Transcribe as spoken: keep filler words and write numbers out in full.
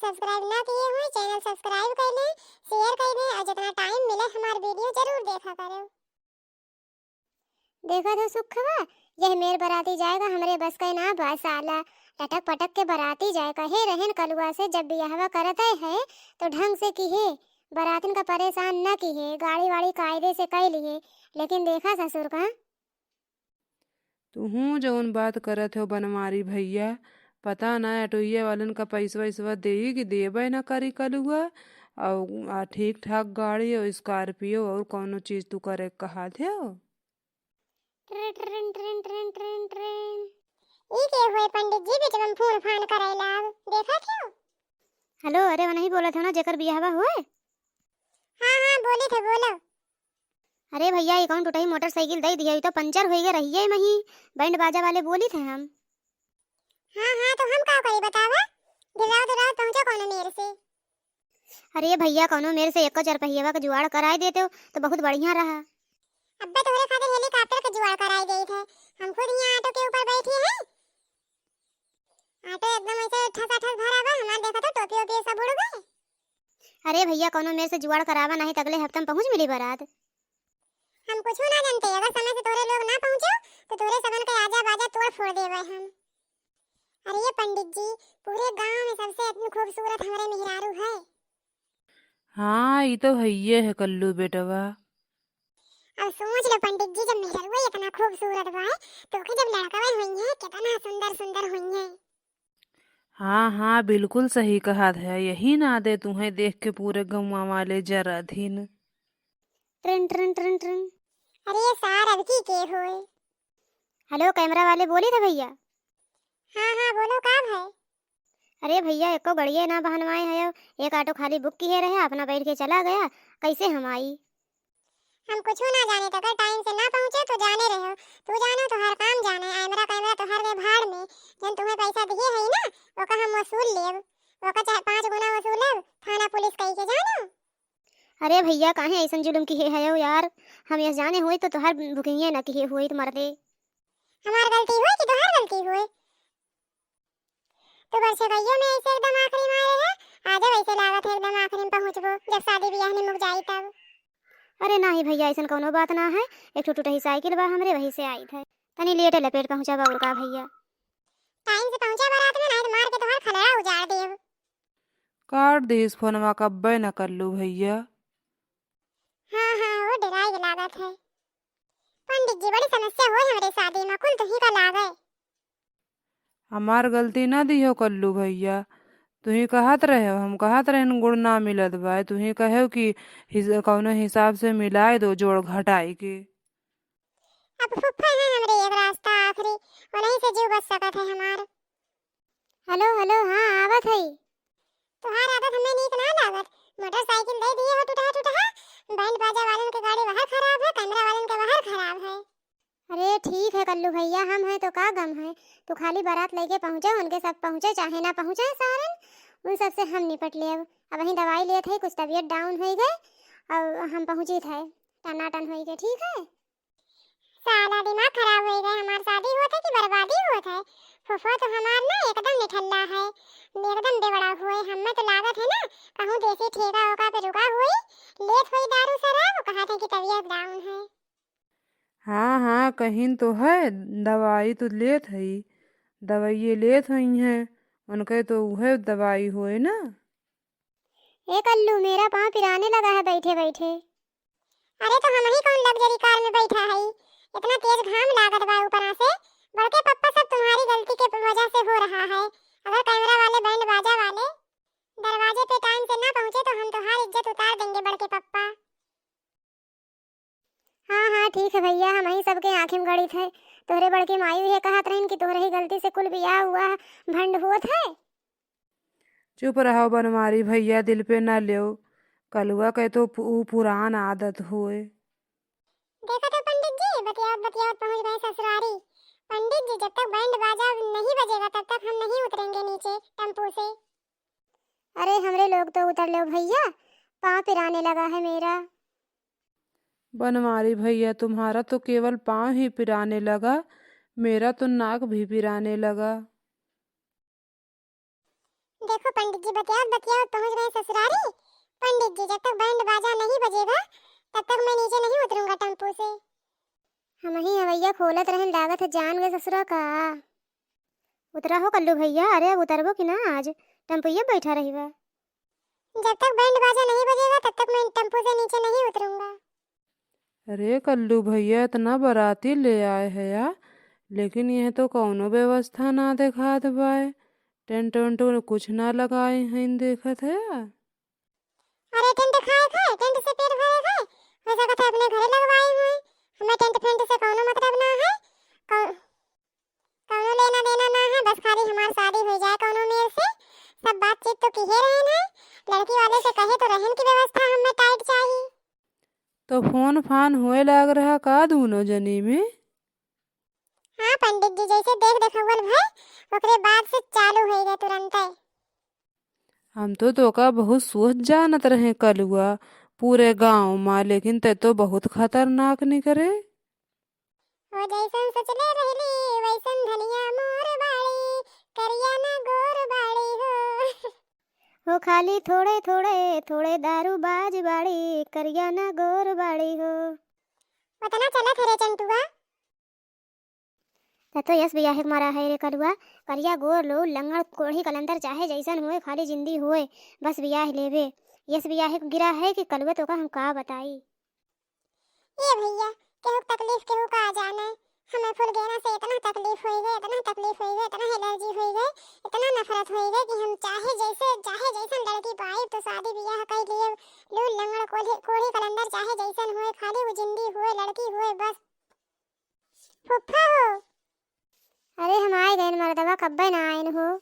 subscribe ना किए हुए, channel subscribe कर लें, share कर दें और जितना time मिले हमार video जरूर देखा करें। देखत हो सुखवा, यह मेर बराती जाएगा, हमरे बस का ना बा साला। लटक पटक के बराती जाए, कहे रहन कलुआ से जब बियाहवा करत है तो ढंग से किहे, बरातिन का परेशान न किहे, गाड़ी वाड़ी कायदे से कई लिए। लेकिन देखा ससुर का। तुहूँ जौन बात करत हो बनवारी भैया, पता ना ऑटोइया वालन का पैसवा वैसवा देई कि देबे ना करी कलुआ। और आ ठीक ठाक गाड़ी और Scorpio और कौनो चीज तू करे के कहत हो। ट्रिन, ट्रिन, ट्रिन, ट्रिन, ट्रिन, ट्रिन। ई के हुए पंडित जी, बीच में फोन फान करे लाग, देखा क्यों? हेलो, अरे वो नहीं बोलत हो ना, जेकर बियाहवा हुए? हाँ, हाँ, बोली थे, बोलो। अरे भैया, ये कौन टुटही मोटरसाइकिल दे दिया, ये तो पंचर होई गए रहिए मही, बैंड बाजा वाले बोली थे हम। हाँ, हाँ, तो हम का करी बतावा? ढिलाओ, ढिलाओ, पहुँचो कौनो मेर से। अरे भैया, कौनो मेर से एको चार पहियावा का जुगाड़ कराए देते हो तो बहुत बढ़िया रहा। अब्बे तोहरे खातिर helicopter के जुगाड़ कराए देई थे। हम खुद यहाँ ऑटो के ऊपर बैठी हैं। ऑटो एकदम ऐसे ठसाठस भरा बा, हमार देखा तो टोपी ओपी सब उड़ गए। अरे भैया, कौनो मेर से जुगाड़ करावा, नहीं तो अगले हफ्ते में पहुँच मिली बारात। हम कुछ ना जानते, अगर समय से तोरे लोग ना पहुँचो तो तोरे सगन के आजा बाजा तोड़ फोड़ देवे हम। अरे ये पंडित जी, पूरे गांव में सबसे इतनी खूबसूरत हमरे मेहरारू है। हाँ, ई तो हइये है कल्लू बेटवा। अब सोच लो पंडित जी, जब मेहररुआ इतना खूबसूरत बा, तो ओके जब लड़कवे होइहें, कितना सुंदर सुंदर होइहें। हाँ, हाँ, बिल्कुल सही कहत है। यही नाते तुहें देख के पूरे गौवा वाले जरत हीन। ट्रिन, ट्रिन, ट्रिन, ट्रिन। अरे ये सार अब की के होए? हेलो, कैमरा वाले बोली थे भैया। हाँ, हाँ, बोलो, का भाई? अरे भैया, एको गड़िए ना बहनवाए है, एक ऑटो खाली बुक किए रहे, अपना बैठ के चला गया, कैसे हम आई? हम कुछ ना जाने, तो अगर टाइम से ना पहुँचे तो जाने रहो, तू जानो तो हर काम जाने, कैमरा कैमरा तो हर वे भाड़ में, जन तुम्हें पैसा दिए है ना, ओका हम वसूल लेब, ओका चाहे पाँच गुना वसूल लेब, थाना पुलिस कही के जानो। अरे भैया, काहे ऐसन जुलुम किहे हयो यार? हम यस जाने होई तो तोहार बुकिंगे न किहे होई तो मरदे। हमार गलती होई कि तोहार गलती होई? तू बरसे गइयो में ऐसे एकदम आखिरी मारे है, आजो वैसे लागत है एकदम आखिरी में पहुँचबो, जब शादी बियाह निमुक जाई तब। अरे नाही भैया, ऐसन कौनो बात ना है, एक ठो टूटही साइकिल बा हमरे, वही से आई थे। तनी लेटे लपेट पहुँचा बा और का भैया। टाइम से पहुँचा बारात में, नहीं तो मार के तोहार खलड़ा उजाड़ देब। काट दिहिस फोनवा, कब्बे न कल्लू भैया। हाँ, हाँ, वो डेराए के लागत है। पंडित जी, बड़ी समस्या होई हमरे शादी में, कुल तुही का लागे। हमार गलती ना दिहो कल्लू भैया, तुही कहत रहे हो, हम कहत रहन गुड़ ना मिलत बा, तुही कहे हो कि हिस-, कौनो हिसाब से मिलाए दो जोड़ घटाई के। अब फुफ्फा है हमरे एक रास्ता आखिरी, उन्हीं से जीव बच सकत है हमार। हेलो, हेलो, हाँ, आवत हई। तोहार आदत हमें नीक ना लागत। मोटरसाइकिल दे दिए हो टुटहा टुटहा, बैंड बाजा वालन के गाड़ी वहर खराब है, कैमरा वालन के वहर खराब है। अरे ठीक है कल्लू भैया, हम हैं तो का गम है, तू खाली बारात लेके पहुँचे, उनके सब पहुँचे चाहे ना पहुँचे सारन, उन सब से हम निपट लेब। अब वहीं दवाई लेत है, कुछ तबीयत डाउन होई गए, अब हम पहुँची थे, टनाटन होई गए, ठीक है। साला दिमाग खराब होई गए, हमार शादी होत है कि बर्बादी होत है? फुफा तो हमार ना एकदम निठल्ला है, एकदम बेवड़ा हुए। हमें तो लागत है ना कहूँ देसी ठेका ओका पे रुका हुई, लेत हुई दारू शराब, कहा थे कि तबीयत डाउन है। हाँ, हाँ, कहिन तो है, दवाई तो लेत हई, दवाइये लेत हई हैं, उनके तो उहे दवाई होए ना। ए कल्लू, मेरा पाँव पिराने लगा है बैठे बैठे। अरे तो हम ही कौन लग्जरी कार में बैठा है, इतना तेज घाम लागत बा ऊपरा से। बड़के पप्पा, सब तुम्हारी गलती के वजह से हो रहा है। अगर कैमरा वाले, बैंड बाजा वाले दरवाजे पे टाइम से ना पहुँचे तो हम तुम्हारी इज्जत उतार देंगे बड़के पप्पा। हाँ, हाँ, ठीक है भैया, हम ही सबके आँखें में गड़ित है। तोहरे बड़के माई ये कहत रहिन कि तोहरे ही गलती से कुल बियाह हुआ भंड होत है। चुप रहो बनवारी भैया, दिल पे ना लेओ। कलुआ के तो पु-, ऊ पुरान आदत होए। देखा तो पंडित जी, बतियावत बतियावत पहुँच गए ससुरारी। पंडित जी, जब तक बैंड बाजा नहीं बजेगा तब तक हम नहीं उतरेंगे नीचे टेम्पो से। अरे हमरे लोग तो उतर लो भैया, पाँव पिराने लगा है मेरा। बनवारी भैया, तुम्हारा तो केवल पाँव ही पिराने लगा, मेरा तो नाक भी पिराने लगा। देखो पंडित जी, बतियावत बतियावत पहुँच गए ससुरारी। पंडित जी, जब तक बैंड बाजा नहीं बजेगा, तब तक मैं नीचे नहीं उतरूंगा टेम्पू से। हमही हवैया खोलत रहन, लागत है जान गए ससुरा का। उतरा हो कल्लू भैया, अरे अब उतरबो कि ना आज, टेम्पुइया बैठा रहिबा। जब तक बैंड बाजा नहीं बजेगा, तब तक मैं टेम्पू से नीचे नहीं उतरूंगा। अरे कल्लू भैया, इतना बराती ले आए है यार, लेकिन यह तो कौनो व्यवस्था ना देखात बाय। टेंट वेंट कुछ ना लगाए हैं, देखत है यार। अरे टेंट खाए खाए, टेंट से पेट भरे खाए, हो सकत है अपने घरे लगवाए हुए। हमें टेंट फेंट से कौनो मतलब ना है। कौ-, कौनो लेना देना ना है, बस खाली हमार शादी हो जाए कौनो मेल से। सब बातचीत तो किहे रहन है, लड़की वाले से कहे तो रहन की व्यवस्था हमें टाइट चाहिए। तो फोन फान होए लाग रहा का दोनों जनी में? हाँ पंडित जी, जैसे देख देखौवल भय, ओकरे बाद से चालू हो गए तुरंते। हम तो तोका बहुत सोच जानत रहे कलुआ, पूरे गांव मा, लेकिन ते तो बहुत खतरनाक निकरे। ओ जैसन सोचले रहली, वैसन धनिया मोर बाड़ी, करिया ना गोर बाड़ी हो। हो खाली थोड़े थोड़े, थोड़े दारू बाज बाड़ी, करिया ना गोर बाड़ी हो। उतना चलत है रे चंटुआ। त तो यस बियाहे के मारा है रे कलुआ, करिया गोर लो लंगड़ कोढ़ी कलंदर चाहे जैसन होए, खाली जिंदी होए, बस बियाह लेबे। यस बियाहे के गिरा है कि कलुआ तोका हम का बताई। ए भैया, केहू के तकलीफ केहू का आ जाने, हमें फुलगेना से इतना तकलीफ होई गए, इतना तकलीफ होई गए, इतना एलर्जी होई गए, इतना नफरत होई गए कि हम चाहे जैसे, चाहे जैसन लड़की पाई तो शादी बियाह कर लिए, लूल लंगड़ कोढ़ी, कोढ़ी कलंदर चाहे जैसन होए, खाली वो जिंदी होए, लड़की होए बस। फुफ्फा हो। अरे हम आए गए मर्दवा, कब्बे ना आइन हो।